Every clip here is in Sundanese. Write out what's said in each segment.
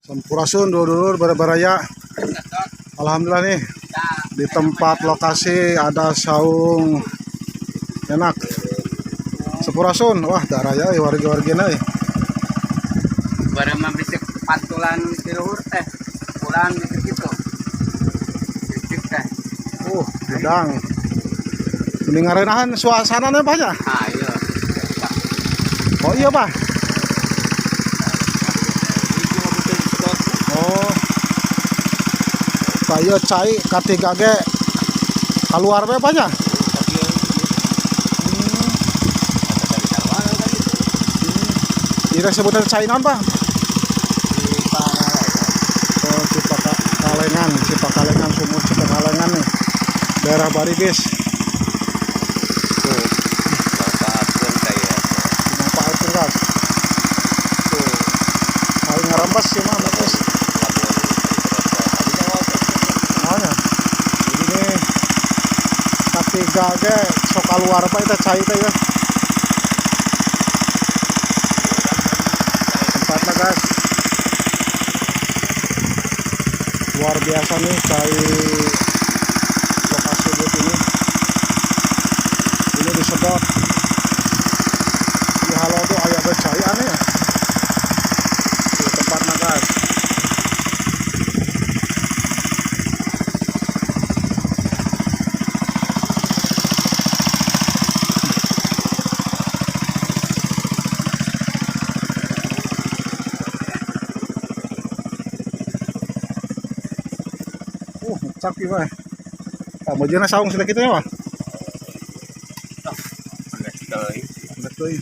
Sampurasun dulur-dulur baraya. Alhamdulillah nih di tempat lokasi ada saung enak. Sampurasun, wah daraya euy wargi-wargina euy. Barang mah bisa pantulan di luhur teh. Pulang gitu gitu. Bisik teh. Gudang. Mending ngarenahan suasananya Pak ya? Ah iya. Oh iya Pak. Oh. Pak ieu cai katiga ge keluar we Pak nya? Ieu sebutan cai naon Pak? Oh, Cipakalengan, Cipakalengan, sumur Cipakalengan nih. Daerah Baribis. Tuh, dimanfaatkeun guys. Tuh. Paling ngarembes sih mah guys. Makanya. Jadi ini katiga ge sok keluar Pak itu cai teh ya. Tempatnya guys. Luar biasa nih cai lokasi buat ini. Ini disedot. Di halo tuh aya ada cai aneh ya. Tuh tempatnya guys. Ngecap ieu mah. Tah meujeuna saung sudah kitu ya, Pak? Endek deui.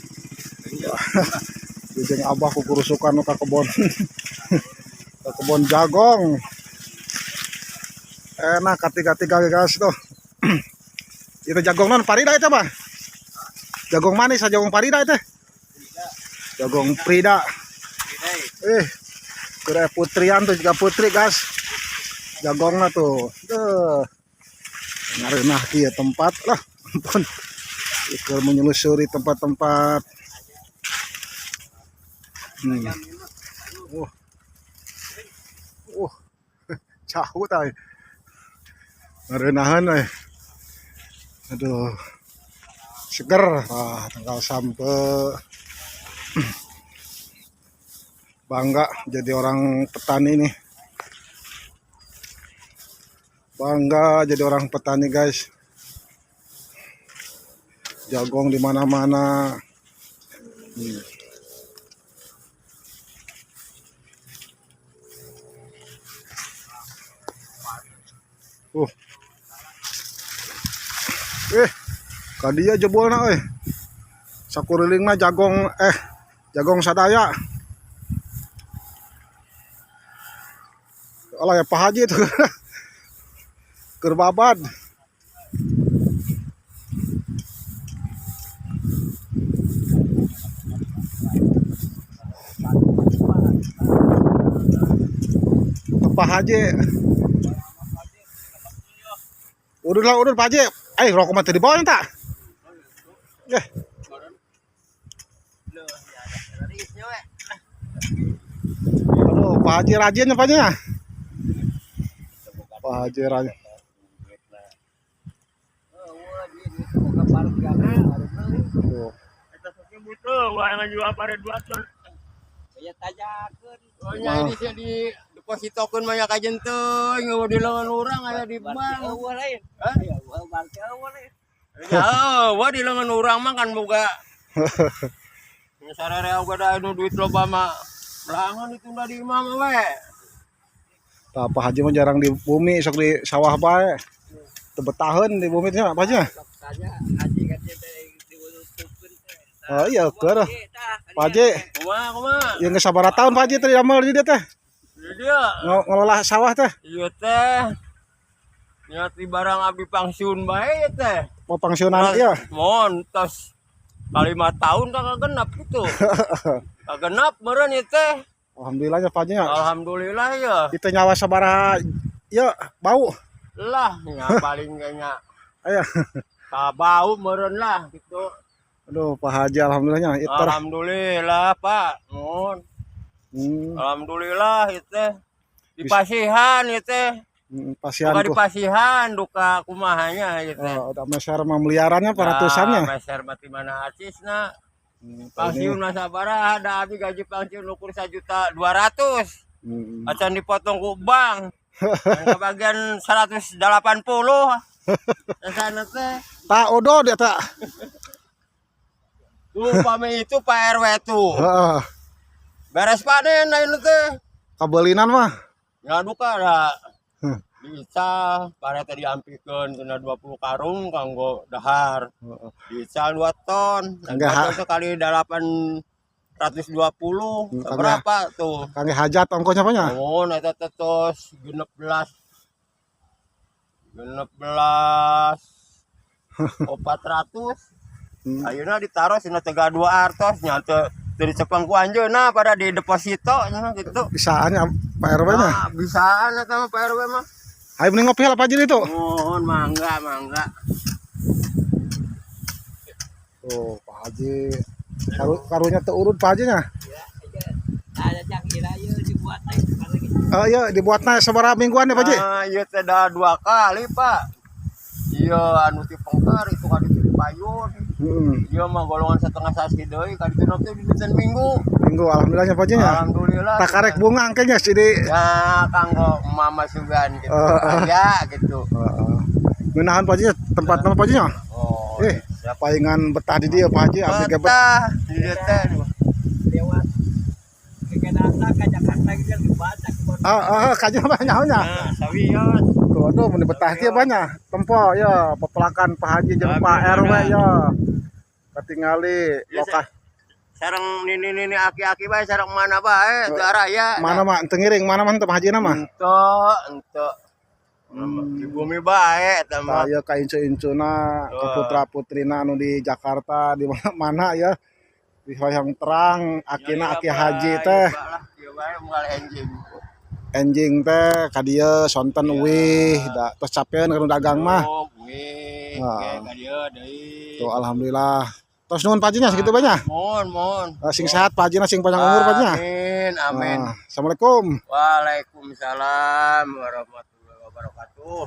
Jeung abah kukurusukan nu ka kebon. Ka kebon jagong. Enak katiga-tiga guys tuh. Itu jagong non parida itu, Pak? Jagong manis jagong parida itu? Jagong Prida. Kira putrian tuh juga putri, guys. Jagongna tuh. Duh. Ngareunah kieu tempat lah. Ampun. Ikut menyelusuri tempat-tempat. Jauh tay. Ngareunahan euy. Aduh. Seger. Ah, tanggal sampe. Bangga jadi orang petani nih. Bangga jadi orang petani guys. Jagong di mana-mana. Kadia jebolna euy. Sakuriling mah jagong jagong sadaya. Alah ya Pak Haji itu. Keur babad. Pak Haji. Udah lah, udah Pak Haji. Rokok mati di bawah tak? Aduh, Pak Haji rajin ya Pak Haji ya? Pak Haji rajin. Tuh. Oh, nya di depositokeun mah ya kajen teuing eueuh di lengan urang aya di bank. Eueuh lain. Hah? Eueuh berarti eueuh lain. Ya, eueuh di lengan urang mah kan boga. Sararea oge da anu duit loba mah belangan ditunda di imah mah we. Tah Pak Haji mah jarang di bumi, sok di sawah bae. Teu betaheun di bumi teh Pak Haji. Haji kan teh diutupkeun teh. Oh iya keur. Pak Haji. Kumaha kumaha? Yang geus sabaraha tahun Pak Haji teh damel di dieu teh? Dia. Ngelola sawah teh. Iya teh. Niat di barang abdi pangsiun bae ya teh. Mau pangsiunan iya. Mohon tos 5 tahun kagak genap gitu. Kagak genap meureun ieu teh. Alhamdulillah ya Pak Haji ya. Alhamdulillah ya. Itu nyawa sabaraha ya bau. Lah nya paling kayaknya. Aya. Ka bau meureun lah gitu. Aduh Pak Haji alhamdulillahnya. Alhamdulillah Pak. Mohon. Alhamdulillah ieu teh. Dipasihan ieu teh. Pasihan Duka ku. Dipasihan, duka kumaha nya ieu teh. Oh, udah meser mah miliarannya, ratusannya. Nah, meser mati mana artisna. Pensiun masa sabaraha da abi gaji pensiun ukur 1.200.000. Acan dipotong ku bank. Yang kebagian 180. Sana teh. Tak odo dia tak. Tuh pami itu Pak RW tuh. Heeh. Beres panen lain teh. Kabelinan mah. Ya duka da. Bisa pare tadi diampikeun kena 20 karung kanggo dahar. Bisa 2 ton. Dan Enggak, 2 ton sekali 820 Enggak. Berapa tuh? Kangge hajat ongkosnya apa nya? Oh, eta teh tos 16 16 400. Ayeuna ditaruh cenah tega dua artos nya teu teu dicepeng ku anjeunna pada di deposito nya gitu. Bisaannya Pak RW nya. Nah, bisaan eta mah Pak RW mah. Ayo mending ngopi lah Pak Haji itu. Mohon mangga mangga. Tuh Pak Haji. Karunya teu urut Pak Haji nya. Ada yang kira ya dibuat naik lagi. Eh iya dibuatna sabaraha mingguan ya Pak Haji? Ah, ieu teh dah dua kali, Pak. Iya, anu ti pengker itu ka ditu di payun. Iya mah golongan setengah sasi deui ka ditu teh di dinten Minggu. Minggu alhamdulillahnya Pak Haji nya. Alhamdulillah. Tak karek bunga kayaknya jadi. Ya kanggo mama sugan gitu. Eh, Ya gitu. Heeh. Ngeunaan Pak Haji nya, tempat nama Pak Haji nya. Oh. Eh, palingan betah di dieu Pak Haji abdi ge Betah di dieu teh. Lewat ke Jakarta, ke Jakarta gitu kan dibaca ke Ah, ah, kajian banyak nya. Nah, sawios. Tuh, aduh, mun betah kieu banyak. Tempo ya, pepelakan Pak Haji jeung Pak RW ya. Katingali Ya, lokah Sareng nini-nini aki-aki bae sareng mana bae teu araya. Mana mah teu ngiring, mana mah teu Pak Haji mah. Ento, ento. Di bumi bae eta mah. Tah ieu ka incu-incuna, ka putra-putrina anu di Jakarta di mana-mana ya. Di hoyong terang akina aki haji teh Ieu bae unggal enjing. Enjing teh ka dieu sonten uwih da tos capeun kana dagang mah. Oh, uwih, Ah. ka dieu deui. Tuh alhamdulillah. Tos nuhun Pak Haji nya segitu banyak. Mohon, mohon. Sing sehat Pak Haji sing panjang umur Pak Haji nya. Amin, amin. Ah, Assalamualaikum. Waalaikumsalam warahmatullahi.